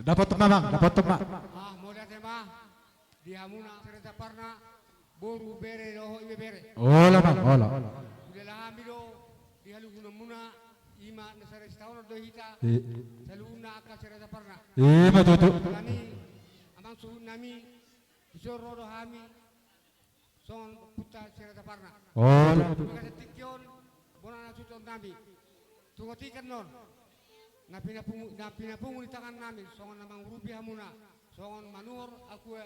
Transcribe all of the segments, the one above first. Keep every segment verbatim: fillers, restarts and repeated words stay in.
Dapot ma, Amang, dapot ma. Ah, mauliate ma di hamuna saripeon parna, boru, bere dohot ibebere. Olo, Amang, olo. Hudila hami do di haluhononmuna, i ma na saripeon taon do hita. I. Saluhutna angka saripeon parna. I ma tutu. Alani, Amang, suhut nami, dison ro do hami songon ompunta saripeon parna. Olo. Di bagasan tingki on, bona na suhut nami. Tongon tingki on na pinapungu, na pinapungu ni tangan nami, songon na mangurupi hamuna, songon manuhor akua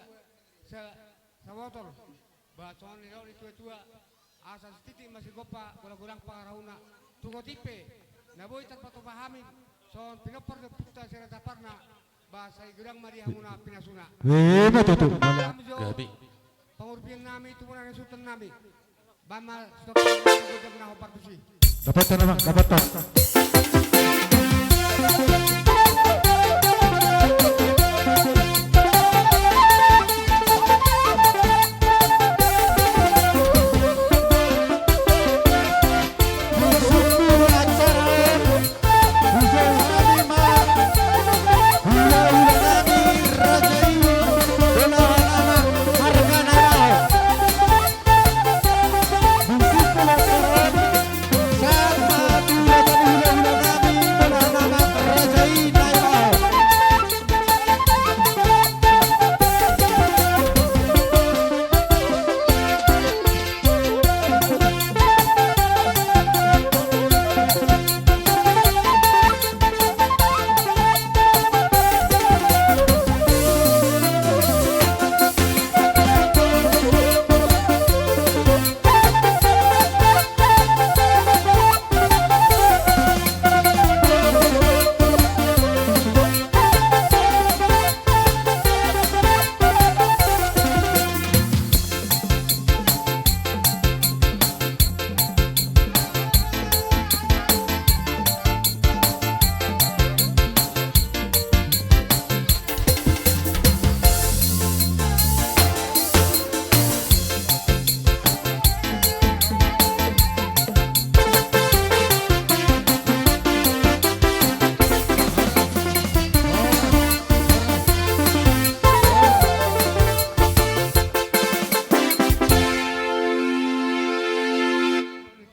sa-, sabotol. Ba songon nidok ni tua-tua, asa sititik ma sigompa, godang-godang pangarahutna. Tongon tingki pe na boi tarpatupa hami songon pinompar ni ompunta saripeon parna, ba sai godang ma di hamuna pinasuna. I ma tutu. Hami jo, gabe, pangurupion nami tu bona ni suhut nami. Ba ma stop, godang na hombar tusi. Dapot, Amang, dapot.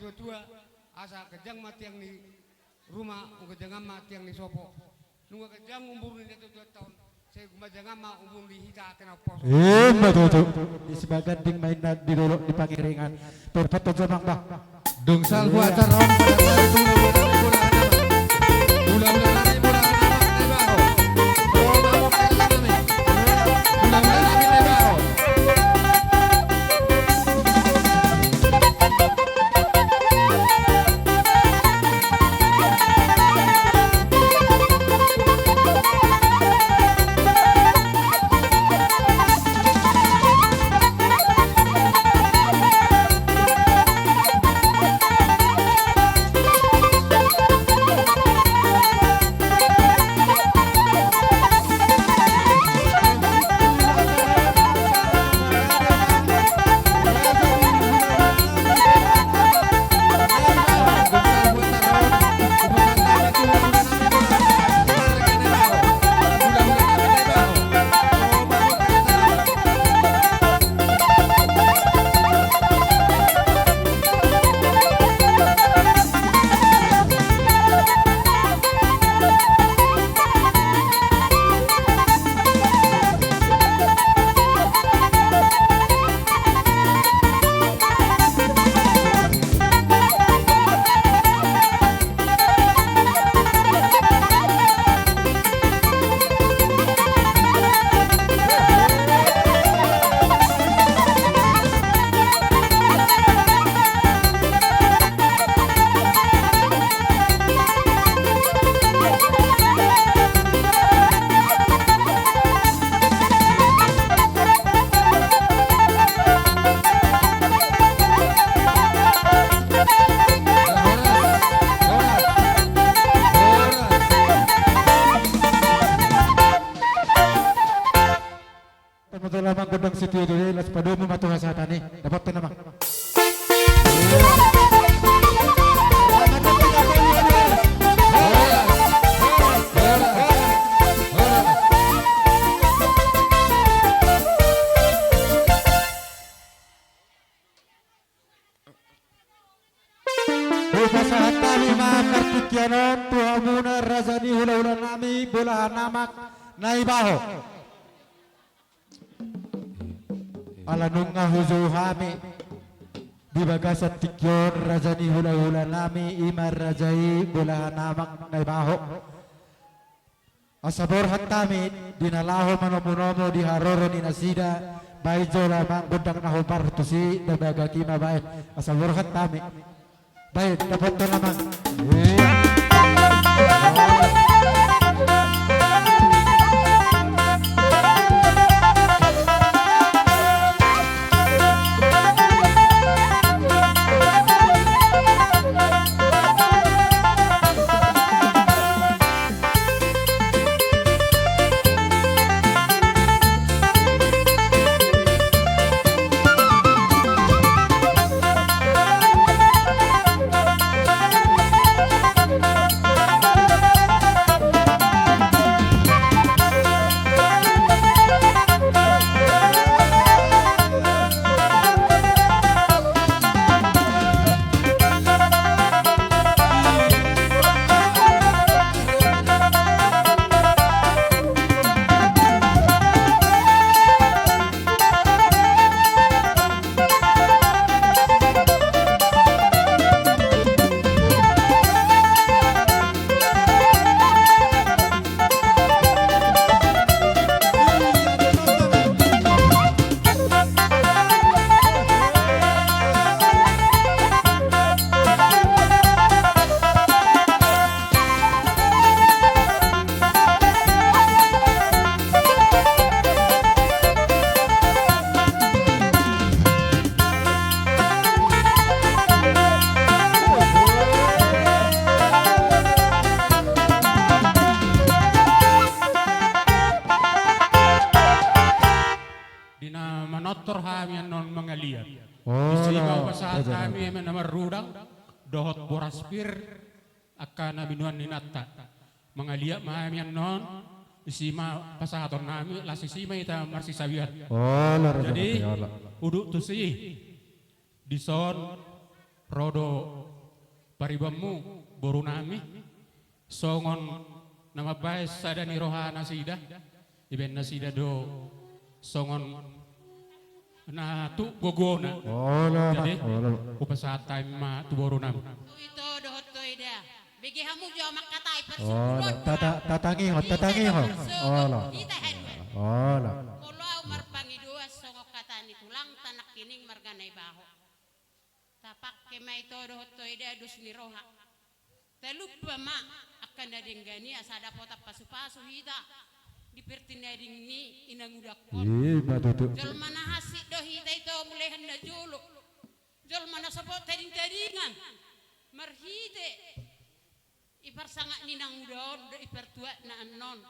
Tua-tua, asa ganjang ma tiang ni ruma, ganjang ma tiang ni sopo. Nunga ganjang umur ni natuatuanta on, sai ganjang ma umur ni hita ate na umposo. Ima tutu. Di Simanjuntak ma inna, di dolok di Pangiringan. Perpotto jomang, bah. Dung salpu acara on. Sitio do, las padomu ma tu hasahatan i. Dapothon nama. Hupasahat hami ma partingkian on tu hamuna raja ni hulahulanami Bolahan Amak Naibaho. Ala nunga hujou hami di bagasan tingki on raja ni hulahulanami, i ma raja i Bolahan Amak Naibaho. Asa borhat hami di na laho manomunomu di haroro ni nasida, baen jolo amang gondang na hombar tusi, na bagak i ma baen. Asa borhat hami. Baen, dapothon amang. Iya. Di na manortor hami annon mangaliat. Oh, disi ma hupasahat hami eme na marrudang dohot boras pir, angka na binoan ni inanta. Mangaliat ma hami annon, disi ma pasahaton nami, las disi ma hita marsisabian. Jadi, udut tusi, dison ro do paribanmu, boru nami, songon na mambahen sada ni roha nasida, dibahen nasida do songon na tuk gogona. Jadi, hupasahat hami ma tu boru nami. Ito dohot ho eda. Bege hamu jo mangkatai parsingkupon. Tatangihon, tatangihon. Olo. Molo au marpangidoan songon hata ni tulangta nangkining marga Naibaho. Tapangke ma ito dohot ho eda dos ni roha. Talupa ma angka na denggan i asa dapotan pasupasu hita di partinading ni inangudangkon. Ima tutu. Jolma na hansit do hita ito mulahan na jolo. Jolma na sopo tadingtadingan. Marhite i parsangap ni inanguda on dohot i partuatna annon.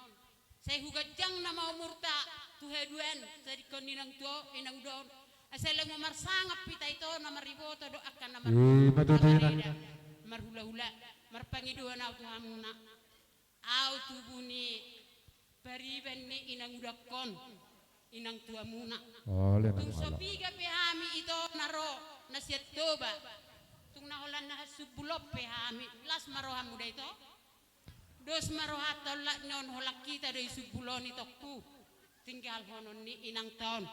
Sai huganjangna ma umurta tu haduan, sadingkon ni inanguda on, asa leng marsangap hita ito na mariboto dohot angka na marhulahula. Marpangidoan au tu hamuna. Au tubu ni pariban ni inangudangkon, inangtuamuna. Tung so piga pe hami ito na ro na sian Toba. Tung na holan na hasumbulon pe hami, las ma rohamu da ito. Dos ma rohanta olat ni on, holan hita do i sumbulon itongku. Tinggalhonon ni inangta on.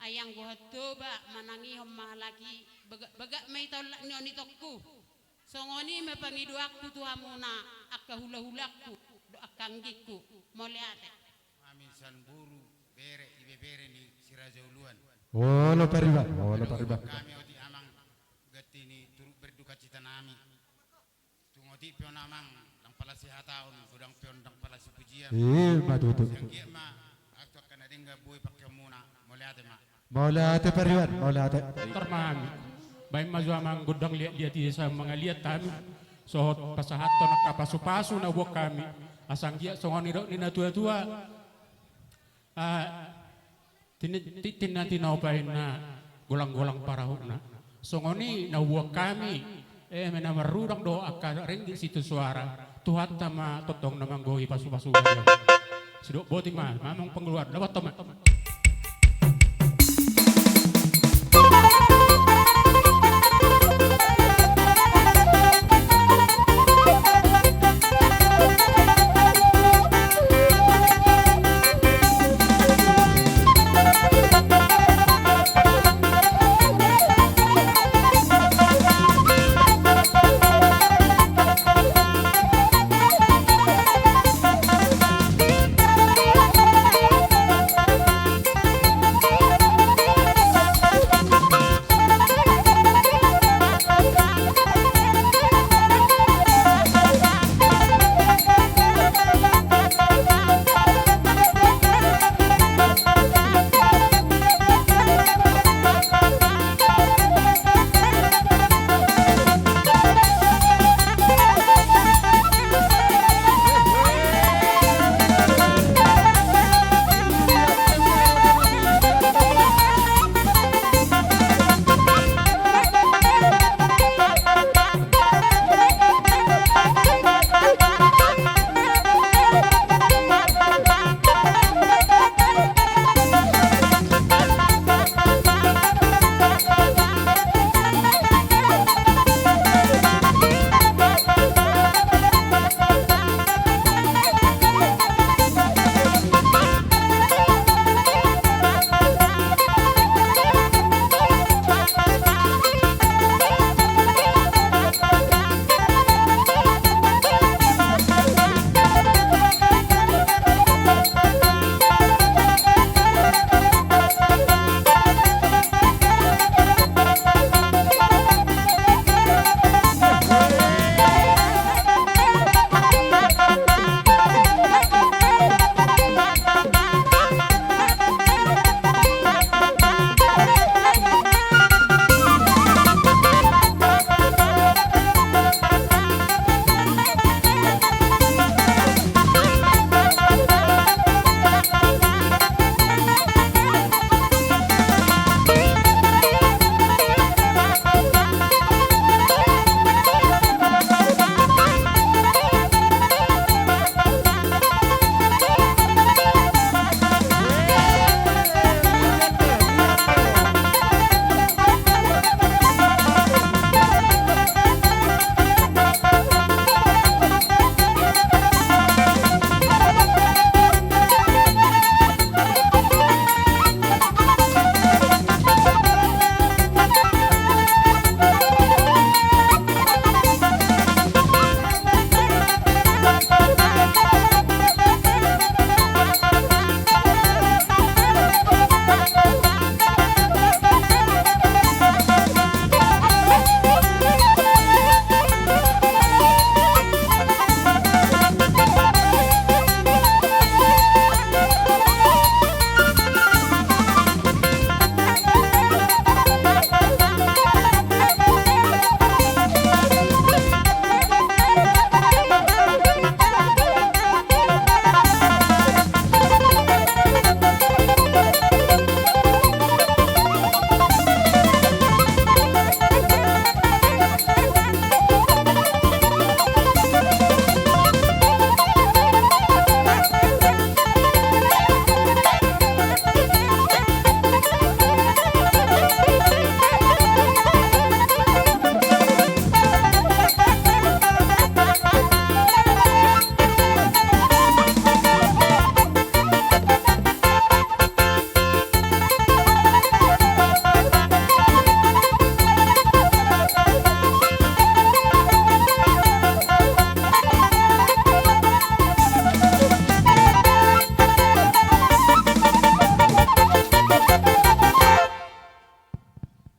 Ai anggo hatoba manangihon ma halak i, bagak-bagak ma ito olat ni on itongku. Songon i ma pangidoanku tu hamuna angka hulahulangku dohot angka anggingku. Mauliate. Hami sian boru, bere, ibebere ni si Raja Uluan. Olo pariban, olo pariban. Hami otik amang ganti ni turut berduka cita nami. Tung otik pe on amang, ndang pala sihataon, godang pe on ndang pala sipujian. Ima tutu. Sian gia ma, ahu tu angka na denggan boi pangkeonmuna, mauliate ma. Mauliate pariban, mauliate. Tor ma hami. Baen ma jo amang gondang liatliat i asa mangaliat hami. Sohot pasahathon angka pasupasu na huboan hami. Asa anggiat songon nidok ni natuatua. Ah, Tintin na tinaopa inna, golang-golang parahutna. Songon i na huboan hami, eme na marudang do angka ringgit sitio suara, Tuhanta ma tongtong na manggohi pasu-pasuna. Sidok boti ma, amang pangguruan, dapothon ma.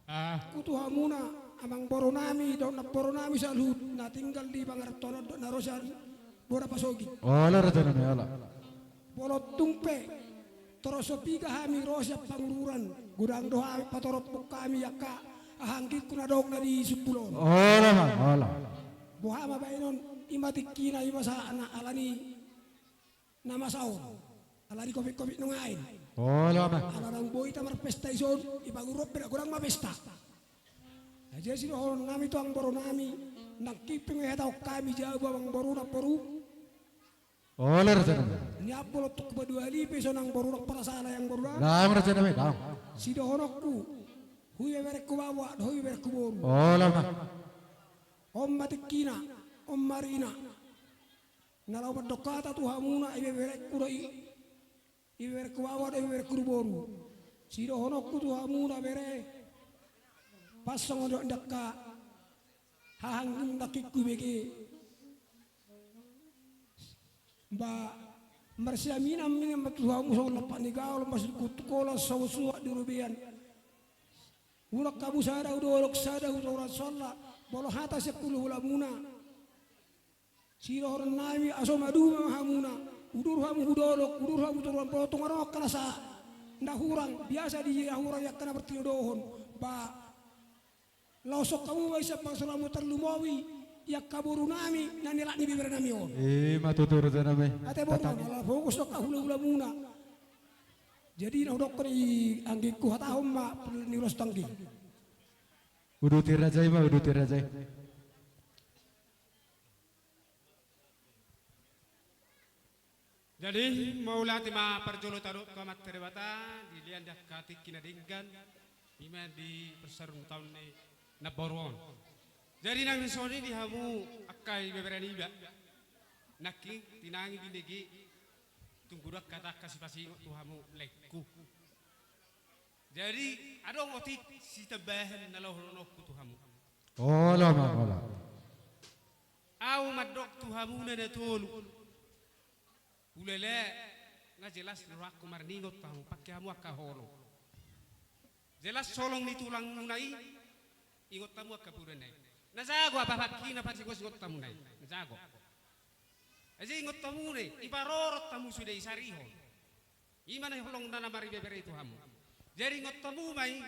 Ah. Hutu hamuna, amang boru nami, dohot namboru nami saluhut, na tinggal di pangarantoan on dohot na ro sian bona pasogit. Ala, raja nami, ala. Molo tung pe, torop so piga hami ro sian Pangururan, godang do hami patorop hami angka haha anggingku na adong na di sumpul on. Ala, amang, ala. Boha ma baenon, i ma tingkina, i ma sahatna, alani na masa on. Alani covid-covid nuaeng. Olo ma. Ala naung boi hita marpesta dison, dipagurup pe godang ma pesta. Jadi sidohonon nami tu amangboru nami, nangkin pe nga dihatahon hami jabu amangboru na boru. Olo raja nami. Nian molo tung hupaduahali pe sonang boru, ndang pola sala amangboru na. Daong raja nami, daong. Sidohononku, hu ibeberengku baoa dohot hu ibeberengku boru. Olo ma. On ma tingkina, on ma arina. Na laho mandok hata tu hamuna, ibeberengku do i, ibeberengku baoa dohot ibeberengku boru. Sidohononku tu hamuna bere, pas songon didok ni angka haha nangkin hubege. Ba marsiaminaminan ma tu hamu songon lampak ni gaol, marsungkun tu holan songon suhat di robean. Unang hamu sada hu dolok, sada hu toruan solla, molo hata sian hulahulamuna. Sidohonon nami, asa maduma ma hamuna, udur hamu hu dolok, udur hamu toruan, molo tung adong angka na sa, na hurang, biasa di na hurang i angka na martinodohon, ba laos songon hamu ma i sian pansalonganmu tarlumobi i angka boru nami na nilak ni ibebere nami on. I ma tutu raja nami. Ate boru, ala fokus do angka hulahulamuna. Jadi na hudokkon i anggingku, hatahon ma pardalanan ni ulos tanggi. Uduti raja i ma, uduti raja i. Jadi mauliate ma parjolo tadok tu Amanta Debata, dilehon di angka tingki na denggan, i ma di parsarundutan ni namboru on. Jadi nang songon i di hamu angka ibebere niba. Nangkin tinangi binege, tung godang hata angka sipasingot tu hamu laengku. Jadi adong otik sitambahan na laho dohononku tu hamu. Olo ma, olo. Ahu mandok tu hamuna na tolu. Hulala, nga jelas rohangku marningot tu hamu, pangke hamu angka holong. Jelas holong ni tulangmuna i, ingot hamu angka pudana i. Na jago apa pangkina pasingotingot hamuna i. Na jago. Jadi ingot hamuna i, diparorot hamu sude disarihon. I ma na holongna na maribebere i tu hamu. Jadi ingot hamu ma i,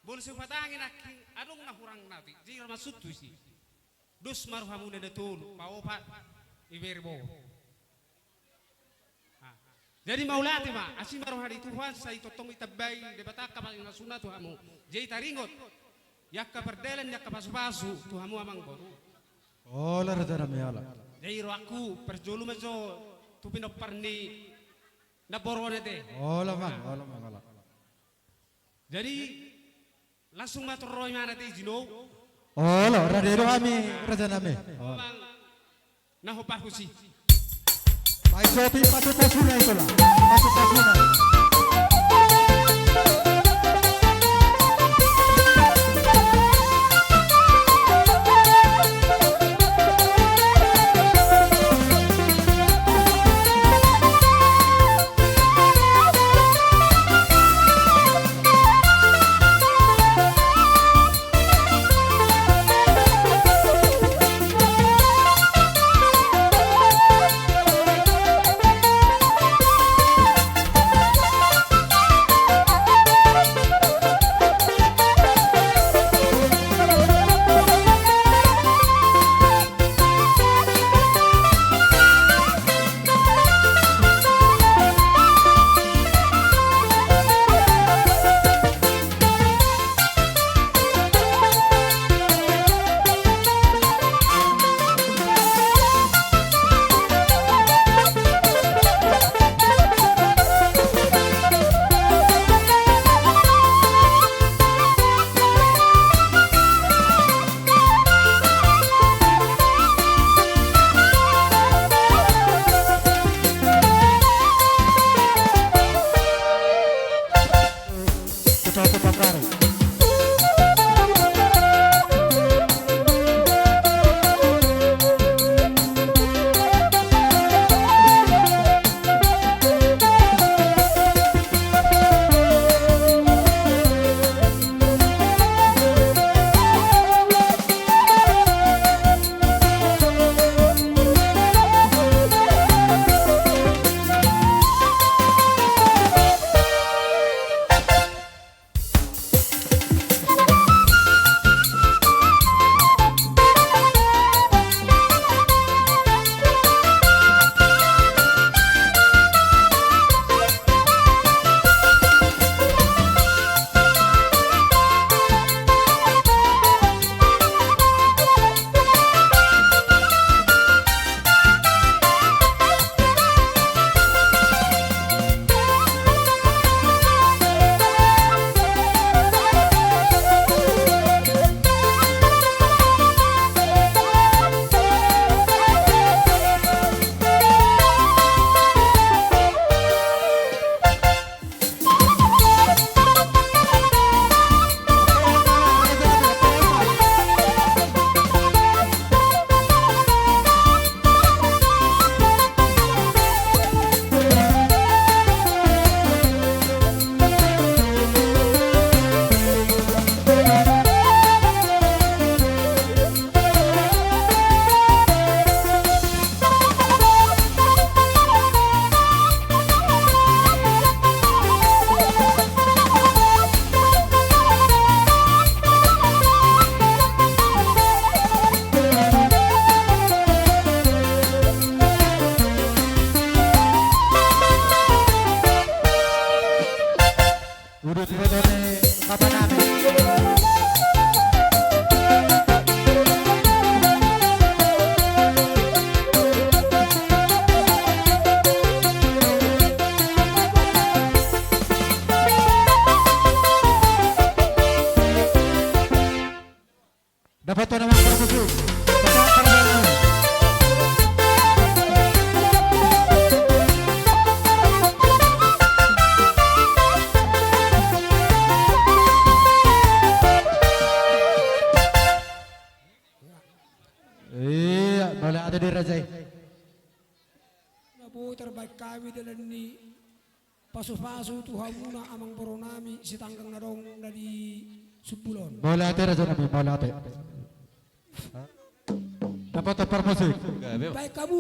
molo sai hupatangi nangkin adong na hurang na otik, jadi ra mansai tusi. Dos ma rohamuna na tolu, paopat, ibebere boru. Ah. Jadi mauliate ma, asi ma roha ni Tuhan, sai tongtong ditambai Debata angka pasu-pasuna tu hamu. Jadi taringot, i angka pardalan, i angka pasu-pasu, tu hamu amangboru. Olo raja nami, olo. Jadi rohangku, parjolo ma jo tu pinompar ni namboru on ate. Olo ma, olo ma, olo. Jadi langsung ma torroi ma ate, izinou. Olo, rade do hami raja nami. Olo. Amang, na hombar tusi. Pasu-pasuna i, pasu-pasuna i, pasu-pasuna. Tarbaen hami dalan ni pasupasu tu hamuna amangboru nami sitanggang na adong na di Sumbulan. Mauliate raja nami, mauliate. Dapotan parmusik. Baen hamu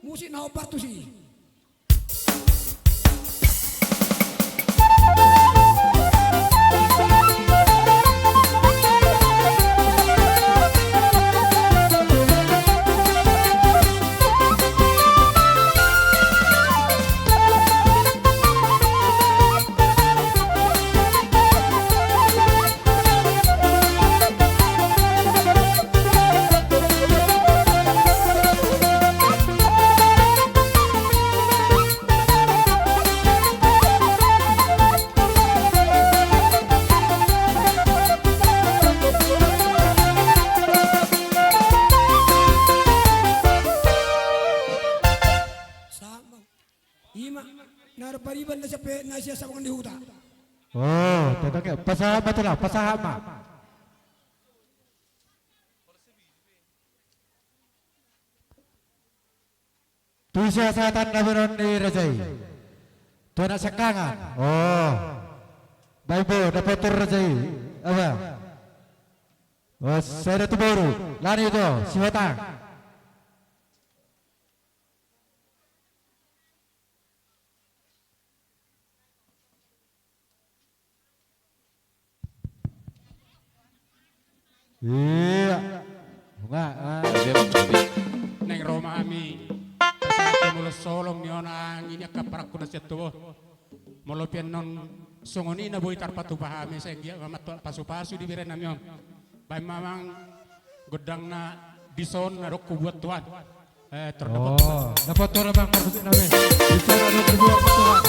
musik na hombar tusi. Ima na pariban na siap, na siap sabangan di huta. Oh, tetap ya. Pasahat ma, tulang, pasahat ma. Tu siasatan na boru ni raja i. Tu anak siangkangan. Oh. Baen bo, dapotan raja i. Apa? Oh, sada tu boru. Lani tu, si Hotang. Iya. Nga, ah. Naeng ro ma hami pasahat molo solong ni on anggi ni angka parangku na sian tubu. Molo pe annon songon i na boi tarpatupa hami, sai anggiat ma mantuat pasupasu di bere nami on. Baen ma amang gondang na dison na adong hubuat tu an. Eh, terdapot. Oh, dapotan amang parmusik nami. Dison na adong hubuat tu an.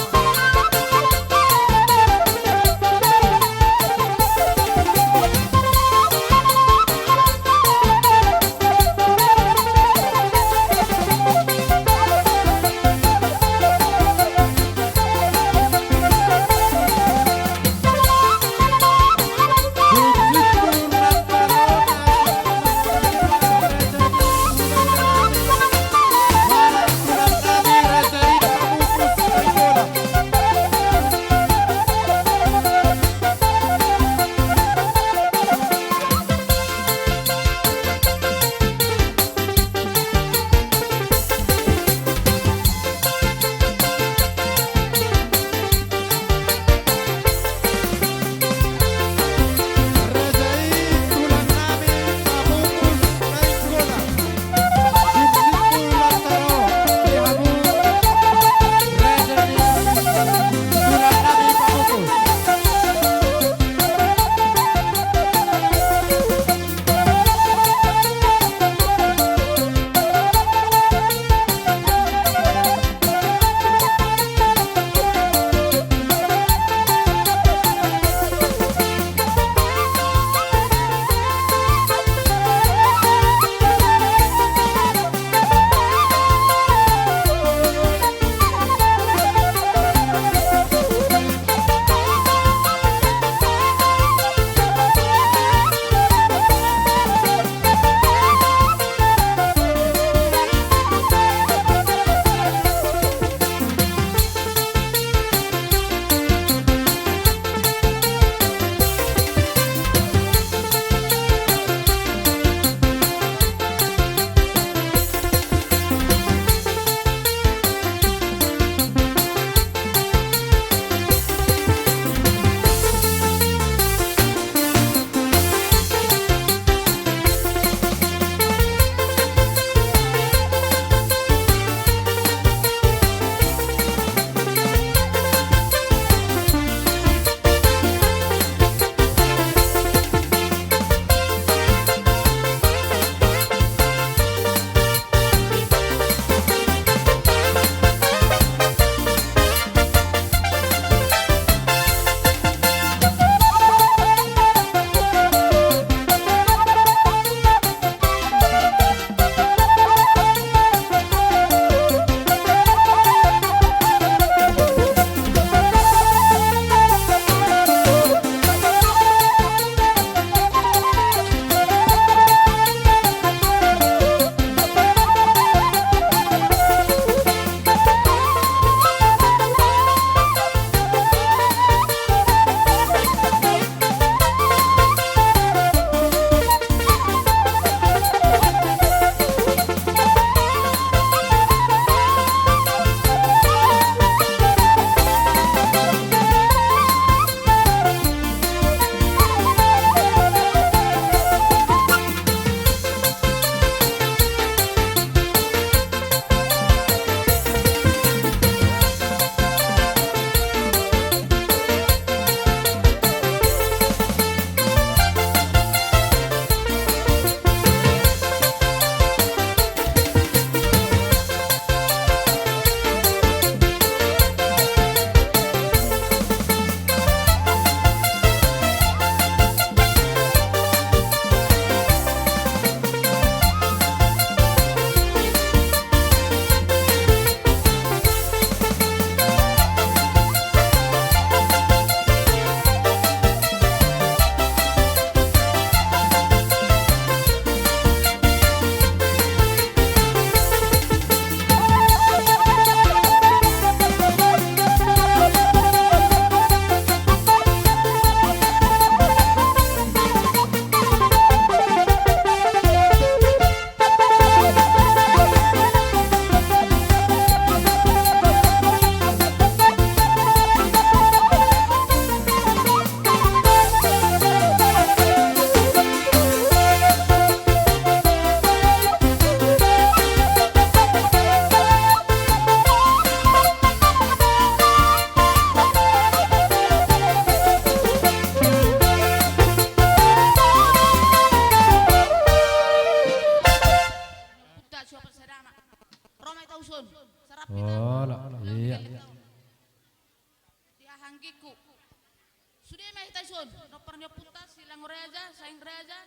Dison, pinompar ni ompunta, si Lango Raja, Saing Raja,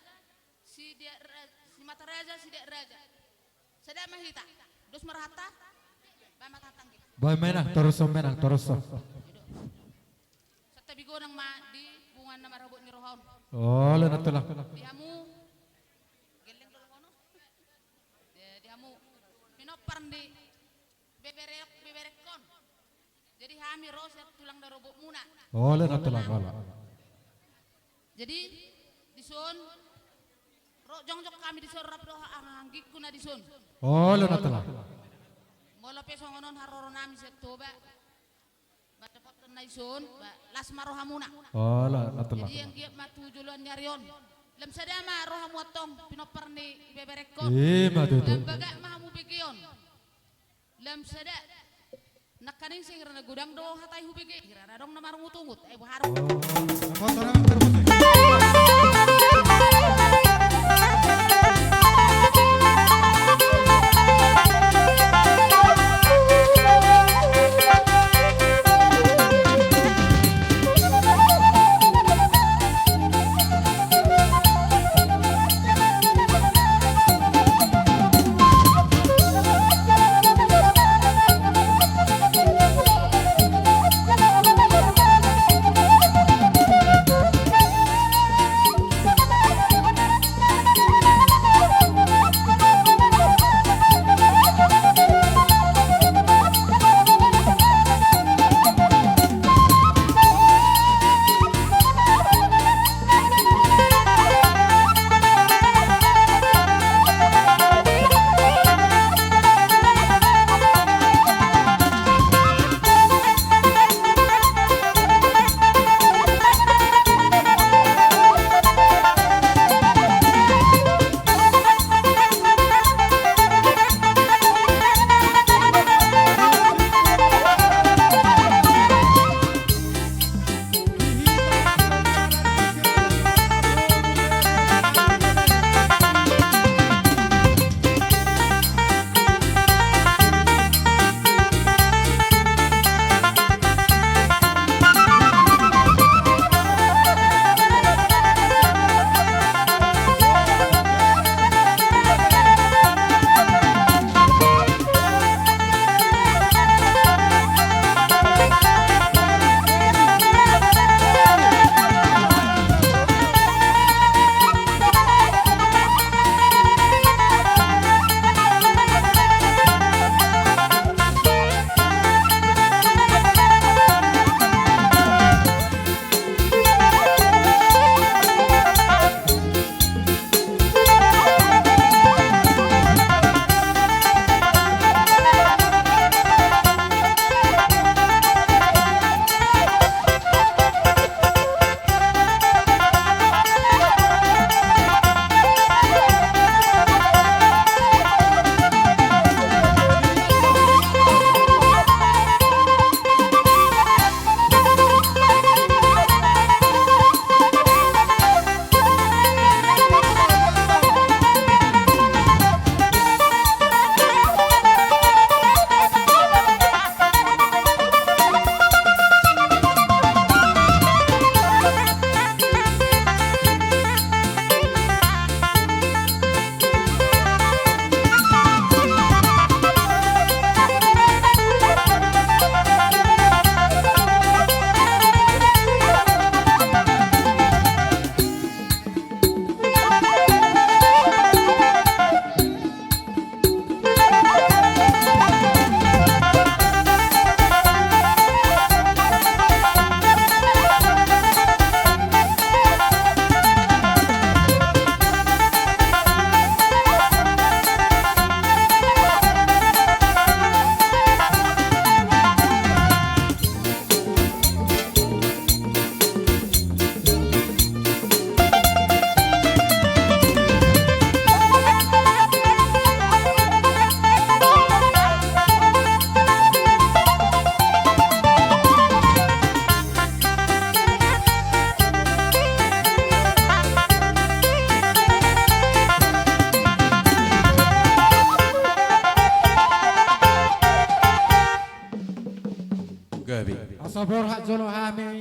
si Dia Ra-, si Mata Raja, si Dia Raja. Sada ma hita. Dos ma rohanta. Ba ma tatanggi. Ba menang, torus on menang, torus on. Santabi godang ma di punguan na marhabot ni roha on. Olo, na tulang. Di hamu. Gelleng do roha on. Di, di hamu. Pinompar ni beberek, beberekkon. Jadi hami ro sian tulang darobotmuna. Olo, na tulang, olo. Jadi, dison, ro jongjong hami dison rap dohot anggingku na dison. Olo, na tulang. Molo pe songon on haroro nami sian Toba. Ba dapothon na dison, ba las ma rohamuna. Olo, na tulang. Jadi anggiat ma tu joloan ni ari on. Lam sada ma rohamu antong, pinompar ni beberekkon. Ima tutu. Lam bagak ma hamu begeon. Lam sada. Nangkaning sing hira na godang do hata i hubege, hira na adong na marungutungut. Ai boha ro. Gabe. Asa borhat jolo hami.